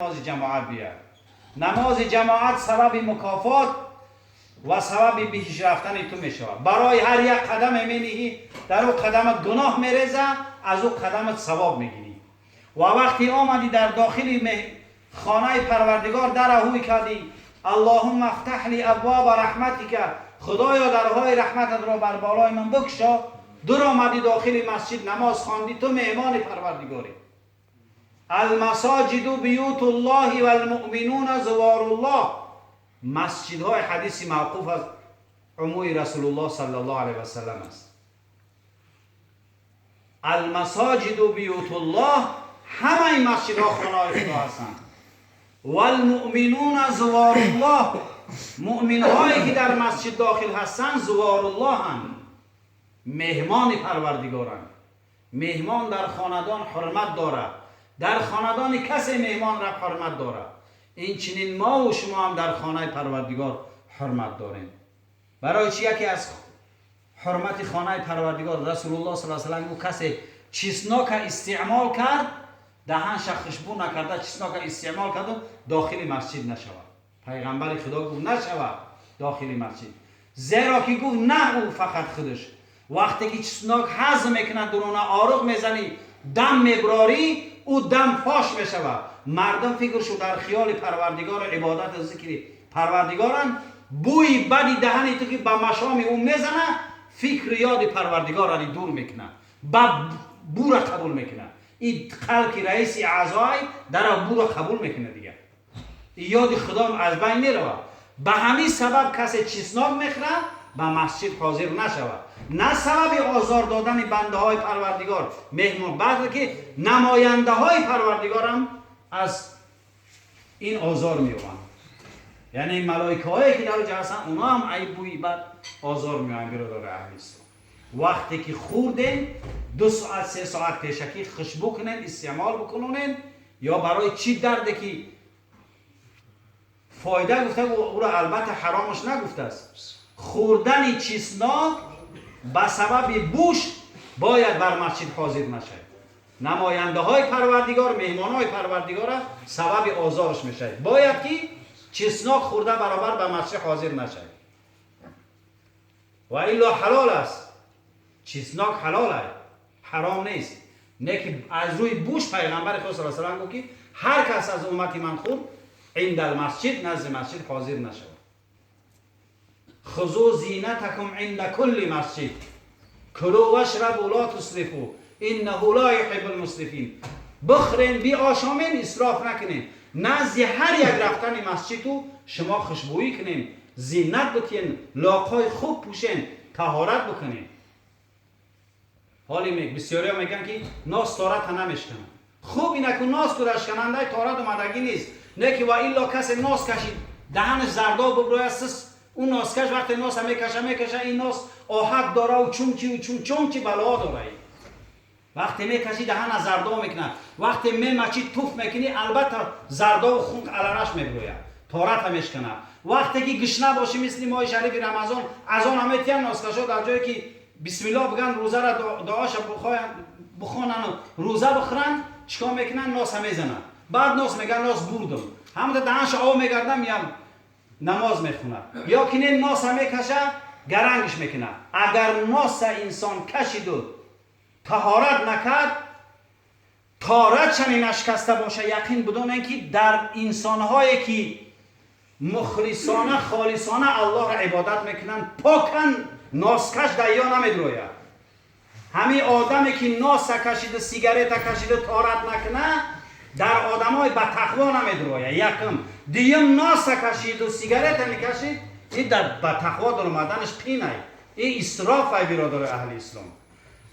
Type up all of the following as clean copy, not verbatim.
Намози ҷамоат бия. Намози ҷамоат сабаби мукофот ва сабаби биҳишт рафтани ту мешавад. Барои ҳар як қадаме мениҳӣ, дар ӯ қадамат гуноҳ мереза, аз ӯ қадамат савоб мегирӣ. Ва вақте омадӣ дар дохили хонаи Парвардигор, дара ҳуй кардӣ: "Аллоҳумма ифтаҳ ли абвоба раҳматика", Худоё, дарҳои раҳмататро бар болои ман бикушо. Дур омадӣ дохили масҷид, намоз хондӣ, ту меҳмони Парвардигорӣ. "Алмасоҷиду биютуллоҳи валмуъминуна зуворуллоҳ". Масҷидҳои, ҳадиси мавқуф аз умуи Расулуллоҳ саллаллоҳу алайҳи васаллам аст. "Алмасоҷиду биютуллоҳ", ҳамаи масҷидҳо хонаҳои Худо ҳастанд. "Валмуъминуна зуворуллоҳ", муъминҳое ки дар масҷид дохил ҳастанд, зуворуллоҳанд, меҳмони Парвардигоранд. Меҳмон дар хонадон ҳурмат дорад. Дар хонадони касе меҳмон рафт, ҳурмат дорад. Ин чунин мову шумо ҳам дар хонаи Парвардигор ҳурмат дорем. Барои чи яке аз ҳурмати хонаи Парвардигор, Расулуллоҳ саллаллоҳу алайҳи васаллам гуфт: касе чеснока истеъмол кард, даҳанша хушбӯ накарда, чеснока истеъмол карду дохили масҷид нашавад. Пайғамбари Худо гуфт: нашавад дохили масҷид. Зеро ки, гуфт, на ӯ фақат худаш, вақте ки чеснок ҳазм мекунад, дуруна оруқ мезанӣ, дам меброрӣ, ӯ дам фош мешавад. Мардум фикршу дар хиёли Парвардигору ибодату зикри Парвардигоранд. Бӯи бади даҳани ту ки ба машоми ӯ мезана, фикри ёди Парвардигор али дур мекунад, ба бура қабул мекунад. И қалб ки раиси аъзои дара бура қабул мекунад, дигар ёди Худо аз байн меравад. Ба ҳамин сабаб касе чеснок мехӯрад, ба масҷид ҳозир нашавад. На сабаби озор додани бандаҳои Парвардигор, меҳмон, балки намояндаҳои Парвардигорам аз ин озор меёбанд, яъне малоикаҳое ки дар оҷа ҳастанд, онҳо ҳам ай бӯи бад озор меёбанд. Биродари аҳли ислом, вақте ки хӯрдем, 2 соат, 3 соат пешакӣ хушбӯ кунем, истеъмол бикунонем. Ё барои чӣ дарде ки фоида гуфта, ӯро албатта ҳаромаш нагуфтааст. Хӯрдани чеснок ба сабаби буш бояд бар масҷид ҳозир нашавад. Намояндаҳои Парвардигор, меҳмонҳои Парвардигора сабаби озорш мешавад. Бояд ки чеснок хӯрда баробар ба масҷид ҳозир нашавад. Ва илло ҳалол аст, чеснок ҳалол аст, ҳаром нест. Не ки аз рӯи буш пайғамбари худ саллаллоҳу алайҳи васаллам гуфт ки ҳар кас аз уммати ман хӯрд, индал масҷид, назди масҷид ҳозир нашавад. "Хузу зинатакум инда кулли масҷид, кулу вашрабу ла тусрифу, иннаҳу ла юҳиббул мусрифин". Бихӯрен, биошомен, исроф накунен. Назди ҳар як рафтани масҷиду шумо хушбӯӣ кунен, зинат бикунен, лоқҳои хуб пӯшен, таҳорат бикунен. Ҳоли бисёриҳо мегӯянд ки нос тората намешканад. Хуб, инаку нос кудашканандаи торат омадагӣ нест. Не ки ва илло касе нос кашид, даҳанаш зардоб буброяд, сис ӯ носкаш вақте носа мекаша, мекаша, ин нос оҳак дораву чунчиву чунчи балоҳо дора. Вақте мекашӣ, даҳана зардоб мекунад. Вақте мемачӣ, туф мекунӣ, албатта зардову хун алараш мебирояд, тората мешканад. Вақте ки гишна бошӣ, мисли моҳи шарифи Рамазон, азон метиҳанд, носкашо дар ҷое ки бисмиллоҳ бигӯянд, рӯзара дуоша бихонану рӯза бихӯранд, чикор мекунанд? Носа мезананд. Баъд нос мегӯянд: "Нос бурдум". Ҳамата даҳанша об мегардам, ям намоз мехонад. Ё ки не, носа мекаша, гарангш мекунад. Агар носа инсон кашиду таҳорат накард, торат чани нашкаста боша, яқин бидонем, ки дар инсонҳое ки мухлисона, холисона Аллоҳро ибодат мекунанд, покан, носкаш дар ё намедрояд. Ҳамин одаме ки носа кашиду сигарета кашиду торат накунад, дар одамои ба тақво намедрояд. Якум. Дуюм, носа кашиду сигарета мекашид, ин дар ба тақво даромаданаш қинай, ин исроф ай. Биродари аҳли ислом,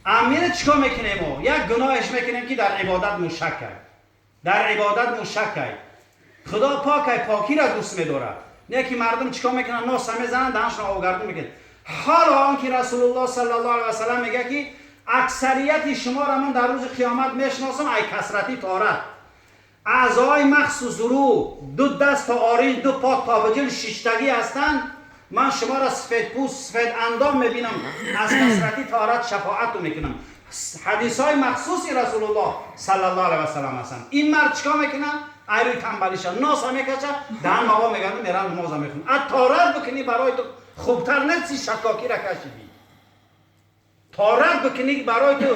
амира чикор мекунем? Мо як гуноҳеш мекунем, ки дар ибодат мушаккай, дар ибодат мушаккай. Худо покай, покиро дӯст медорад. Не ки мардум чикор мекунанд? Носа мезананд, даҳаншон овгардун мекунанд. Ҳоло он ки Расулуллоҳ саллаллоҳу алайҳи васаллам мегӯяд ки аксарияти шуморо ман дар рӯзи қиёмат мешиносам ай касрати торат. Аъзои махсус рӯ, ду даст то оринҷ, ду по то биҷил шиштагӣ ҳастанд. Ман шуморо сифедпӯст, сифед андом мебинам, аз касрати торат шафоату мекунам. Ҳадисҳои махсуси Расулуллоҳ саллаллоҳу алайҳи васаллам ҳастанд. Ин мард чикор мекунад? Айрӯи тамбалиша носа мекаша, даҳан маво мегарда, меран, намоза мехонад. А торат бикунӣ, барои ту хубтар нест, шакокира кашидӣ. Торат бикунӣ, барои ту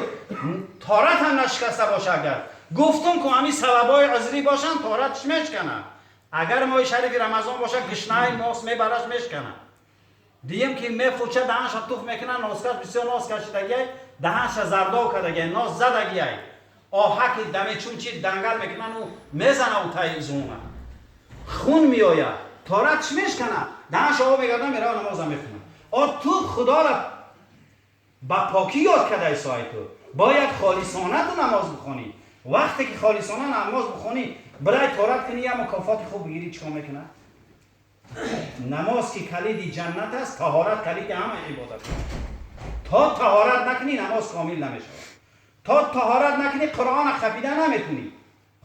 торат ҳам нашикаста боша. Агар гуфтум ку, ҳамин сабабҳои узрӣ бошанд, торатш мешканад. Агар моҳи шарифи Рамазон боша, гишнаи нос мебараш, мешканад. Дием ки мефуча, даҳанша туф мекунад, носкаш бисёр нос кашидагиай, даҳанша зардов кардагиай, нос задагиай, оҳаки дамечун чи дангал мекунану мезана, у таи зуна хун меояд, торатш мешканад, даҳанша об мегарда, мерава, намоза мехонад. О ту Худоро ба покӣ ёд кардаи, соҳаи ту бояд холисона ту намоз бихонӣ. Вақте ки холисона намоз бихонӣ, бирай торат кунӣ, я мукофоти хуб бигирӣ. Чикор мекунад? Намоз ки калиди ҷаннат аст, таҳорат калиди ҳама ибодат. То таҳорат накунӣ, намоз комил намешавад. То таҳорат накунӣ, Қуръона хапида наметунӣ.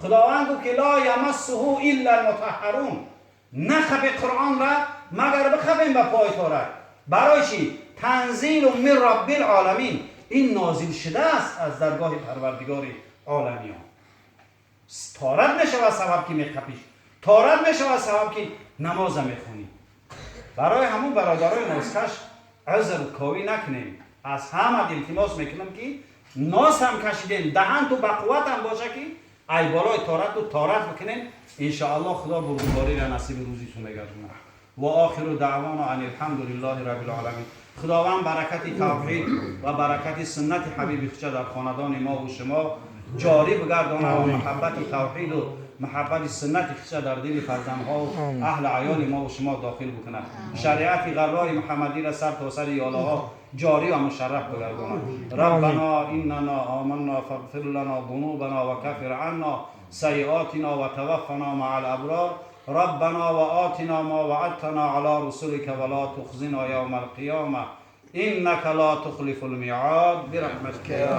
Худованд гуфт ки لا يمسه إلا المطهرون, нахапе Қуръонра, магар бихапем ба пой торак. Барои чӣ? تنزيل من رب العالمين, ин нозил шудааст аз даргоҳи Парвардигори оламиён. Торат мешавад сабаб ки мехапиш, торат мешавад сабаб ки намоза мехонӣ. Барои ҳамун, бародарои носкаш, узр ковӣ накунем. Аз ҳама илтимос мекунам ки нос ҳам кашидем, даҳанту бақувватам боша, ки ай болои торату торат бикунем. Иншоаллоҳ, Худо бурдубориро насиби рӯзитон мегардонад. وآخر دعوانا أن الحمد لله رب العالمين. Худованд баракати тавҳид ва баракати суннати ҳабиби худша дар хонадони мо ва шумо ҷорӣ бигардонад ва муҳаббати тавҳиду муҳаббати суннати худша дар дили фарзандҳо аҳли аёли мо ва шумо дохил бикунад. Шариати ғаррои муҳаммадиро сар то сари ёлаҳо ҷорӣ ва мушарраф бигардонад. ربنا إننا آمنا فاغفر لنا ذنوبنا وكفر عنا سيئاتنا وتوفنا مع الأبرار. ربنا وآتنا ما وعدتنا على رسلك ولا تخزنا يوم القيامة إنك لا تخلف الميعاد برحمتك يا.